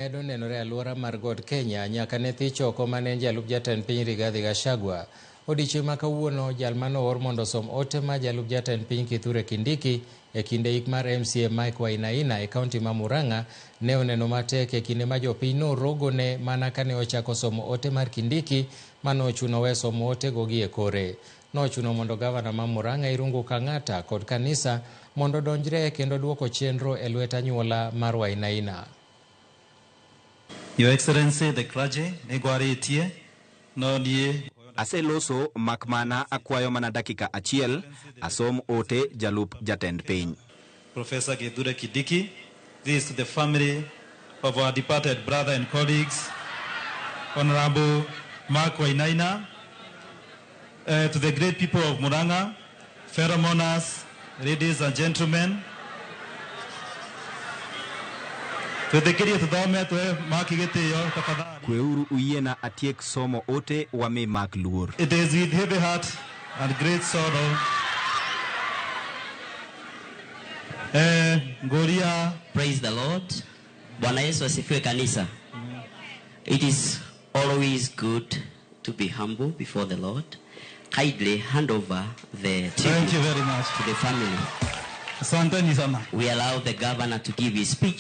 Medo nenore e alwora mar God Kenya nyaka ne thich oko mane en jalup jatend piny Rigathi Gachagua. Odiechieng' ma kawuono, jal mane oor mondo osom ote mar jalup jatend piny Kithure Kindiki e kinde ik mar MCA Mike Wainaina e kaunti ma Murang'a ne oneno matek e kinde ma jopiny norogone mana kane ochako somo ote mar Kindiki mane ochuno we somo otego gi e kore. Nochuno mondo gavana ma Murang'a Irungu Kang'ata kod kanisa mondo odonjre kendo duoko chenro e lwet anyuola mar Wainaina. Your Excellency, the clergy, nĩngwarĩtie no niĩ Aseloso mak mana akwayo mana dakika achiel asom ote jalup jatend piny. Professor Kithure Kindiki. This is to the family of our departed brother and colleagues, Honorable Mark Wainaina, to the great people of Murang'a, fellow mourners, ladies and gentlemen. Twĩtĩkĩrie tũthome tũhe Mark gĩtĩo tafadhali. Kweuru uyiena atiek somo ote wami Mark luor. It is with heavy heart and great sorrow. Ngoria. Praise the Lord. Bwana Yesu asifiwe kanisa. It is always good to be humble before the Lord. Kindly hand over the Thank you very much. to the family. Asanteni sana. We allow the governor to give his speech.